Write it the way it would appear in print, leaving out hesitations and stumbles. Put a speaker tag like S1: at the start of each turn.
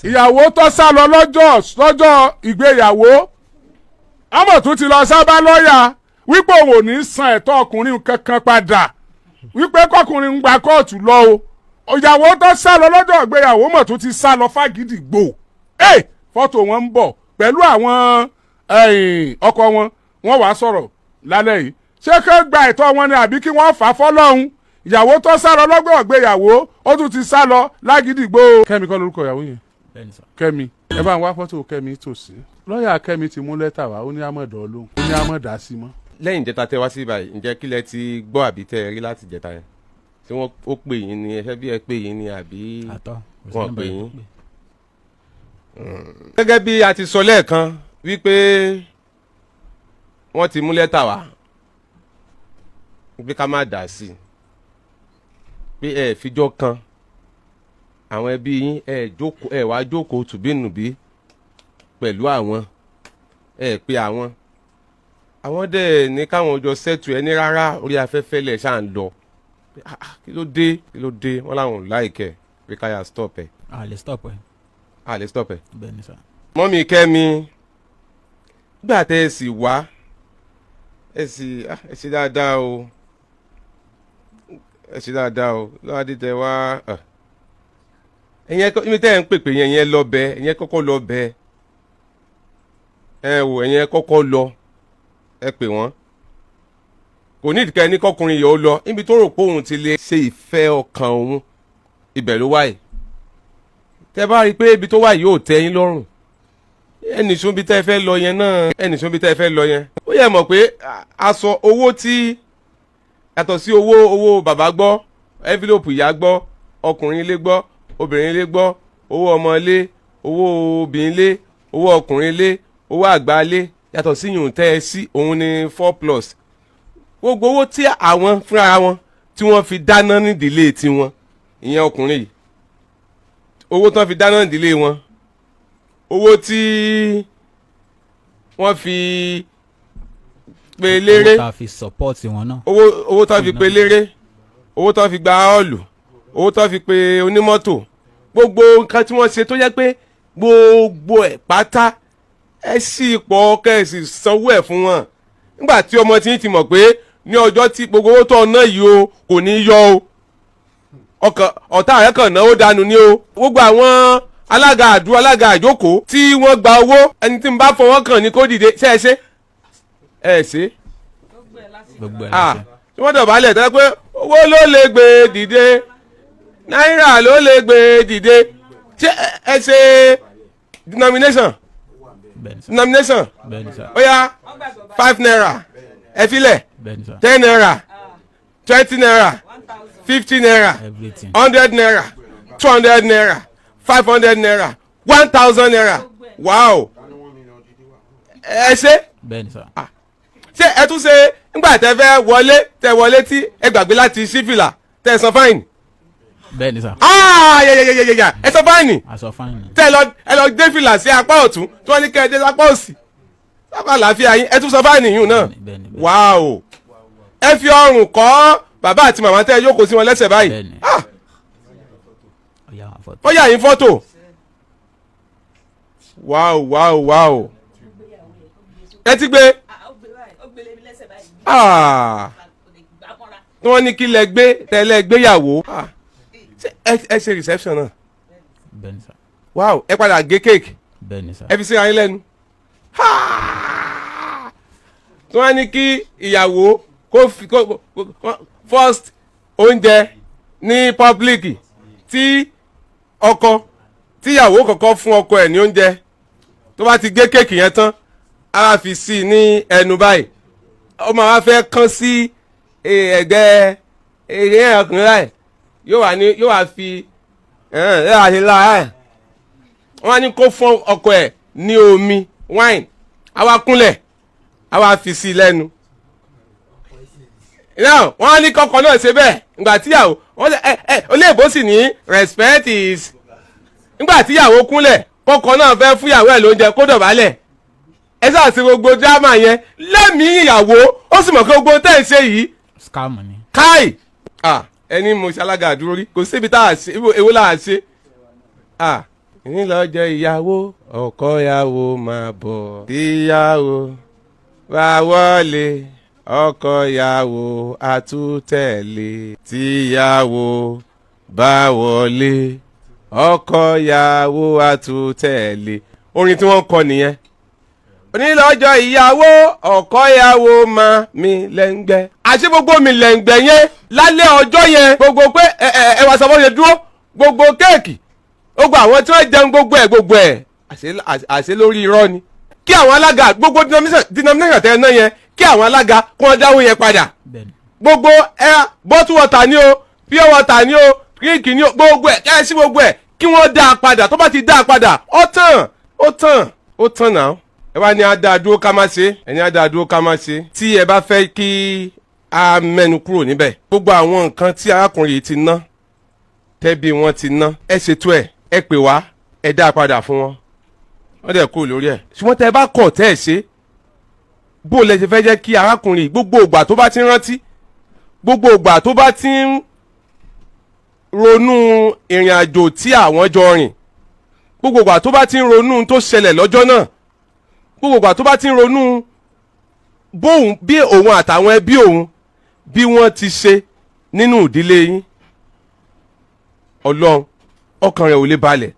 S1: Ìyàwó tó sá lọ lọ́jọ́ ìgbéyàwó, àmọ́ tún ti lọ sábà lọ́ọ̀yà wípé òun ò ní san ẹ̀tọ́ ọkùnrin kankan padà, wípé kọkùnrin ń gba kóòtù lọ o. Ìyàwó tó sá lọ lọ́jọ́ ìgbéyàwó mọ̀ tún ti sá lọ fàgídìgbò. Ẹ fọ́tò wọn ń bọ̀ pẹ̀lú àwọn ọkọ wọn. Wọ́n wàá sọ̀rọ̀ lálẹ́ yìí. Ṣé kí wọ́n gba ẹ̀tọ́ wọn ni àbí kí wọ́n fà á fọ́lọ́hún? Ìyàwó tó sá lọ lọ́gbọ̀n ìgbéyàwó, ó tún ti sá lọ lágídìgbò. Kẹ́mi kọ́ lórúkọ ìyàwó yẹn?
S2: Bẹ́ẹ̀ni sà.
S1: Kẹ́mi, ẹ bá ń wá fọ́tò Kẹ́mi tòsí. Lọ́ọ̀yà Kẹ́mi ti mú lẹ́tà wá, ó ní àmọ̀dọ́ lóhùn, ó ní àmọ̀dá sí mọ́.
S3: Lẹ́yìn ìjẹta tẹ wá sí báyìí, ǹjẹ́ kí lẹ ti gbọ́ àbí tẹ rí láti ìjẹta yẹn tí wọ́n ó pè yín ni? Ẹ fẹ́ bí ẹ pè yín ni àbí
S2: àtọ kò sí
S3: wọ́n
S2: nọ́mbà
S3: pè
S2: yẹn
S3: yín?
S2: tó pè.
S3: Gẹ́gẹ́ bí a ti sọ lẹ́ẹ̀kan wípé wọ́n ti mú lẹ́tà wá pé ká má dà sí i, pé ẹ fijọ́ kan àwọn ẹbí yín, ẹ jókòó, ẹ wá jókòó tùbínùbí pẹ̀lú àwọn, ẹ pé àwọn dẹ̀ ní káwọn jọ sẹ́tù ẹ ní rárá, orí afẹ́fẹ́ lẹ̀ ṣáà ń lọ. Ah, ah, kí ló dé? Kí ló dé? Wọ́n láwọn ò like ẹ̀, pé káyà stop ẹ̀.
S2: A lè stop ẹ.
S3: A lè stop ẹ̀.
S2: Bẹ́ẹ̀ni sà.
S3: Mummy Kẹ́mi, gbà tẹ́ ẹ sì wá, ẹ sì ah, ẹ ṣe dáadáa o, ẹ ṣe dáadáa o. Lọ́wọ́ adé tẹ wá, ah. Ẹ̀yin ẹ̀kọ́ ibi tẹ́ ẹ̀ ń pèpè yẹn, ẹ̀yin ẹ lọ bẹ, ẹ̀yin ẹ kọ́kọ́ lọ bẹ, ẹ wò, ẹ̀yin ẹ kọ́kọ́ lọ, ẹ pè wọ́n. Kò ní ìdíkẹ́ ní kọkùnrin yìí ó lọ níbi tó rò pé òun ti lè ṣe ìfẹ́ ọkàn òun, ibẹ̀ ló wáyé. Tẹ́ bá rí i pé ibi tó wà yìí ò tẹ́ yín lọ́rùn, ẹnì sún bí tẹ́ fẹ́ lọ yẹn náà, ẹnì sún bí tẹ́ fẹ́ lọ yẹn. Ó yẹ mọ̀ pé aṣọ owó tí yàtọ̀ sí owó bàbá gbọ́, envelope ìyá gbọ́, ọkùnrin ilé gbọ́, obìnrin ilé gbọ́, owó ọmọ ilé, owó obìnrin ilé, owó ọkùnrin ilé, owó àgbà ilé, yàtọ̀ sí yùn tẹ́ ẹ sí òun ní four plus gbogbo owó tí àwọn fúnra wọn tí wọ́n fi dáná nídìílé tiwọn, ìyẹn ọkùnrin yìí, owó tí wọ́n fi dáná nídìílé wọn, owó tí wọ́n fi pe léré,
S2: owó tá a fi support wọn náà.
S3: Owó tó fi pe léré, owó tó fi gba hall, owó tó fi pe onímọ́tò, gbogbo nǹkan tí wọ́n ṣe tó jẹ́ pé gbogbo ẹ̀ pátá, ẹ sì pọ̀ kẹ́ ẹ sì sanwó ẹ̀ fún wọn. Nígbà tí ọmọ tí ń ti mọ̀ pé ní ọjọ́ tí gbogbo owó tó ọ̀nà yìí o kò ní yọ o, ọkàn ọ̀tá rẹ̀ kàn náwó dànù ni o. Gbogbo àwọn alága àdúrà, alága àjókòó tí wọ́n gba owó, ẹni tí ń bá fọwọ́ kàn ní kó dìde. Ṣe é ṣe ẹ ṣe?
S2: Gbogbo ẹ̀
S3: Ah,
S2: la ṣe.
S3: Tí wọ́n dọ̀bálẹ̀ tẹ́ pé owó ló lè gbé dìde, náírà ló lè gbé dìde. Ṣé ẹ ṣe denomination?
S2: Bẹ́ẹ̀ni sà.
S3: Denomination.
S2: Bẹ́ẹ̀ni sà.
S3: Ó yá, 5 naira, ẹ filẹ̀.
S2: Bẹ́ẹ̀ni sà.
S3: 10 naira, 20 naira, 50 naira,
S2: everything.
S3: 100 naira, 200 naira, 500 naira, 1,000 naira. Wow, ẹ ṣe.
S2: Bẹ́ẹ̀ni sà.
S3: Ṣé ẹ tún ṣe nígbà tẹ fẹ́ wọlé, tẹ wọlé tí ẹ gbàgbé láti ṣí fìlà, tẹ san fine?
S2: Bẹ́ẹ̀ni sà.
S3: Ah, yẹyẹyẹyẹyẹ, ẹ san fine.
S2: A san fine.
S3: Tẹ lọ, ẹ lọ dé fìlà sí apá ọ̀tún, tí wọ́n ní kẹ́ ẹ dé apá òsì, sábà àlàáfíà yín, ẹ tún san fine yìí náà.
S2: Bẹ́ẹ̀ni, bẹ́ẹ̀ni.
S3: Wow, ẹ fi ọrùn kọ́ bàbá àti màmá tẹ ẹ jókòó sí wọn lẹ́sẹ̀ báyìí.
S2: Bẹ́ẹ̀ni.
S3: Ah.
S2: Ó yà wọn fọ́tò.
S3: Wọ́n yà yín fọ́tò. Wow, ẹ ti gbé. Ah, tí wọ́n ní kí lẹ gbé tẹ́lẹ̀ gbéyàwó. Ah, ṣé ẹ ṣe reception náà?
S2: Bẹ́ẹ̀ni sà.
S3: Wow, ẹ padà gé cake?
S2: Bẹ́ẹ̀ni sà.
S3: Ẹ fi síra yín lẹ́nu. Tí wọ́n ní kí ìyàwó kó fi kó first oúnjẹ ní public, tí ọkọ tíyàwó kọ́kọ́ fún ọkọ ẹ̀ ní oúnjẹ, tó bá ti gé cake yẹn tán, á wá fi sí i ní ẹnu báyìí, ó máa wá fẹ́ kán sí ẹ̀gbẹ́ ẹ̀yẹ ọkùnrin báyìí, yóò wá ní yóò wá fi ẹ̀ ẹ̀ àṣẹ lára ẹ̀. Wọ́n á ní kó fún ọkọ ẹ̀ ní omi wine, á wá kúnlẹ̀, á wá fi sí i lẹ́nu. Now, wọ́n á ní kọ́kọ́ náà ṣe bẹ́ẹ̀. Ìgbà tíyàwó wọ́n ṣe ẹ olóòbó sì ní respect is, nígbà tíyàwó kúnlẹ̀, kọ́kọ́ náà fẹ́ fúyàwó ẹ̀ lóúnjẹ, kó dọ̀bálẹ̀. Ẹ sáà sí gbogbo drama yẹn lẹ́mìí ìyàwó, ó sì mọ̀ pé gbogbo tẹ́ ẹ̀ ṣe yìí
S2: Scam ni.
S3: Káì, ah, ẹni mo ṣe alága àdúró rí, kò síbi tá a ṣe èwo là á ṣe. Ah, Nílọ́jọ́ ìyàwó, ọkọ ìyàwó máa bọ̀. Ìyàwó bá wọlé, ọkọ ìyàwó àtúntẹ̀lé. Tíyàwó bá wọlé, ọkọ ìyàwó àtúntẹ̀lé. Orin tí wọ́n kọ nìyẹn. Onílọ́jọ́ ìyàwó, ọkọ ìyàwó máa mi lẹ́ngbẹ́. Àṣé gbogbo mi lẹ́ngbẹ́ yẹn lálẹ́ ọjọ́ yẹn, gbogbo pé ẹ ẹ ẹ wà sọ fún yẹn dúró, gbogbo cake, gbogbo àwọn tí wọ́n jẹun, gbogbo ẹ̀ gbogbo ẹ̀, àṣé lórí irọ́ ni. Kí àwọn alága gbogbo denomination tẹ́ ẹ náà yẹn, kí àwọn alága kí wọ́n dáwó yẹn padà.
S2: Bẹ́ẹ̀ni.
S3: Gbogbo ẹ, bottle water ni o, pure water ni o, drink ni o, gbogbo ẹ, kẹ́ ẹ sí gbogbo ẹ, kí wọ́n dá a padà. Tó bá ti dá a padà, ó tàn, ó tàn, ó tàn náà. Ẹ wá ní á dá a dúró ká má ṣe, ẹni á dá a dúró ká má ṣe. Tí ẹ bá fẹ́ kí a mẹ́nu kúrò níbẹ̀, gbogbo àwọn nǹkan tí arákùnrin yìí ti ná, tẹ́bí wọn ti ná, ẹ ṣètò ẹ, ẹ pè wá, ẹ dá a padà fún wọn, wọ́n dẹ̀ kúrò lórí ẹ̀. Ṣùgbọ́n tẹ́ ẹ bá kọ̀ tẹ́ ẹ ṣe, bó lẹ ṣe fẹ́ jẹ́ kí arákùnrin yìí, gbogbo ìgbà tó bá ti ń rántí, gbogbo ìgbà tó bá ti ń ronú ìrìn àjò tí àwọn jọ rìn, gbogbo ìgbà tó bá ti ń ronú tó ṣẹlẹ̀ lọ́jọ́ náà, gbogbo ìgbà tó bá ti ń ronú bóun bí òun àtàwọn ẹbí òun bí wọ́n ti ṣe nínú ìdílé yín, Ọlọ́run, ọkàn rẹ̀ ò lè balẹ̀.